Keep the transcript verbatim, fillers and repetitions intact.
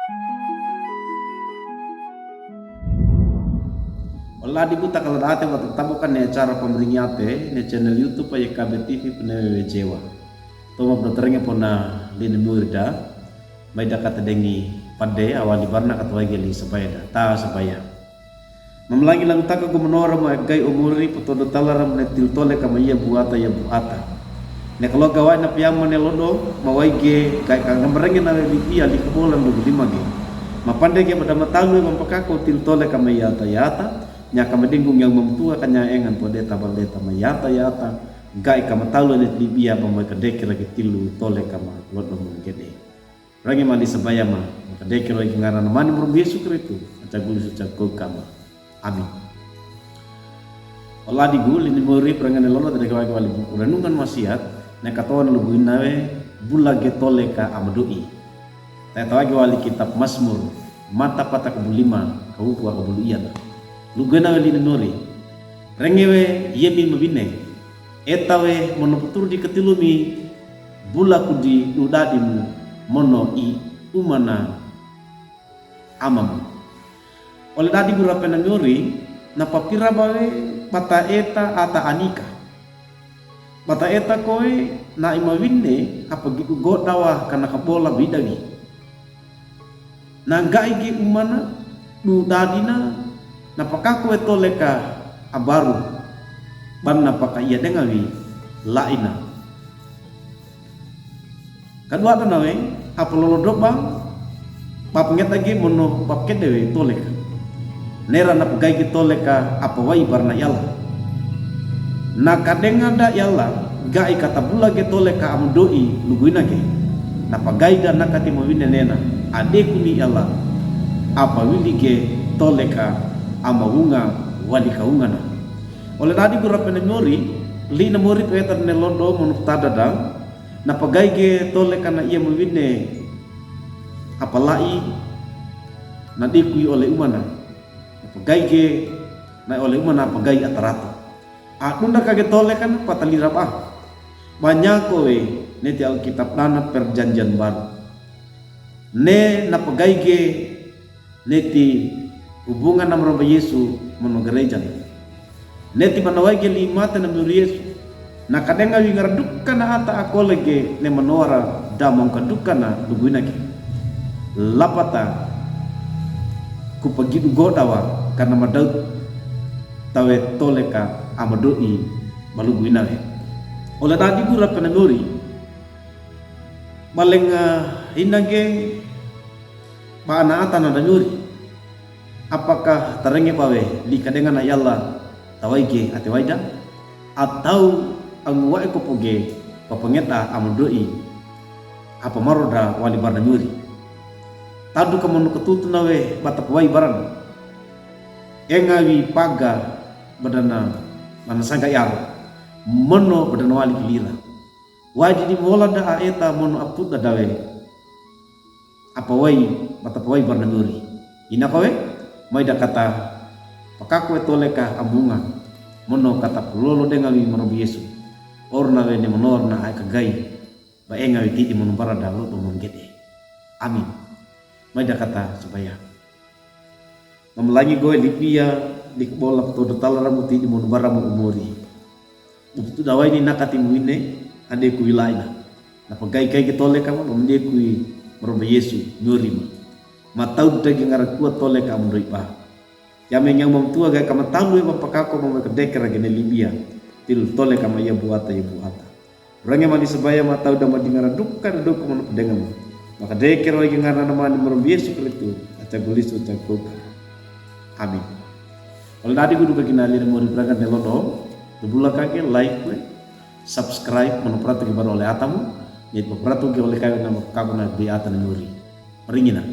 Ole dadibu, takaladaate wa tatabuka ne acara pamaringiate ne channel YouTube a YKB TV Penewewe Jewa. Tomo bdo terenge pona lini murida, maida kata dengi pade awali barna kata waige li sabaya da, ta sabaya. Mamalangilangud taka go manowaram a gai omori, potodo talaram ne til toleka ma ia buata ia buata. Ne kaloga wai na piyama ne lodo, mawaige gai ka ngamarenge nawe libia li kabolan lugu lima ge. Mapande ge bada matalu e mampakako til toleka ma iata iata, nya ka madingung yang mamtua ka nya engan tode tabal deta ma iata iata, gai ka matalu e ne libia ba mawaige kadekera ge tilu toleka ma lodo mungede. Renge mali sabaya ma, kadekero i ngarana mani murumbu Yesu Kristu, aca guli suca kama. Amin. Ole dadigu, lini mori perengane lolo, tadeke wagi wali buku Renungan Wasiat, ne katoan lugu inawe, bula ge toleka ama doi. Taya tawagi wali kitab Masmur, mata pata kabulima, kawupu kabulu iana. Lugu inawe lini mori. Rengewe, yemi mawine. Etawe, mono puturu di katilumi, bula kudi dudadimu mono i umana amamu. Ole dadigu rapena mori, na papira bawe bata eta ata anika. Bata eta kowe na imawine apa gigu godawa kana kabola bidawi. Na gai gi umana, dudadina, na pakako e toleka abaru, ban na paka ia dengawi laina. Kaduada nawe, apa lolo doba, bapangeta gi mono bapakede we toleka. Nera na pagai gi toleka apa wai barna iala. Na kadenga da iala, gai kata bula ge toleka ama doi lugu ina ge. Na pagai da na kati mawine nena, ade kuni iala, apa wili ge toleka ama wunga wali kawungana. Ole dadigu rapena mori, lina mori peta ne lodo mono tadada, na pagai ge toleka na ia mawine, apalai, na dekui ole umana. Na pagai ge, na ole umana pagai atarata. Aduna kage toleka na patalira ba. Banyako we, neti Alkitab dana perjanjian baru. Ne na pagai ge, neti hubungan na maromba Yesu mono gereja. Neti manawai ge limate na mori Yesu. Na kadenga wi ngara dukana ata akole ge ne manowara da mangka dukana lugu ina ge. Lapata kupagidu godawa kana madaut tawe toleka ama doi balugu ina we. Ole dadigu rapena mori. Balenga ina ge ba ana ata na da mori. Apakah tarenge bawe li kadenga na iala tawai ge ate waida? Atau angu wae kopo ge bapangeta ama doi apa maroda wali barna mori. Tadu ka mono katutu nawe bata pawai barna. Engawi paga badana mana sangga iaro. Mono badana wali kilira. Wadi di mola da aeta mono aput da dawe. Apa wai, bata pawai barna mori. Ina kawe, maida kata pakako e toleka ama wunga. Mono kata pulolo denga wi maromba Yesu. Orna we ne mono orna ai kagai. Ba engawi tidi mono barada lodo mangede. Amin. Maida kata sabaya. Mamalangi gowe libia, di kabola patodo talaram tidi mono barama umori. Buputu dawai ni na kati mawine, adekui laina. Na pagai kai ge toleka ma, bamdekui maromba Yesu, mori ma. Matau dagi ngara kua toleka ama doi ba. Yame nyang mamtua gai ka matalu e bapakako bamwe kadekera gene libia. Til toleka ma ia buata ia buata. Renge mani sabaya matau da madi ngara duka da duka mono padenga ma. Makadekera wi ge ngara na mani maromba Yesu Kristu, aca gulisu aca kuka. Amin. Ole dadigu duka gina lira mori praga ne lodo. Dubula kage like we, subscribe, mono pratu ge baru ole atamu. Nit papratu ge ole kayo na kago na bi ata na mori. Ringina.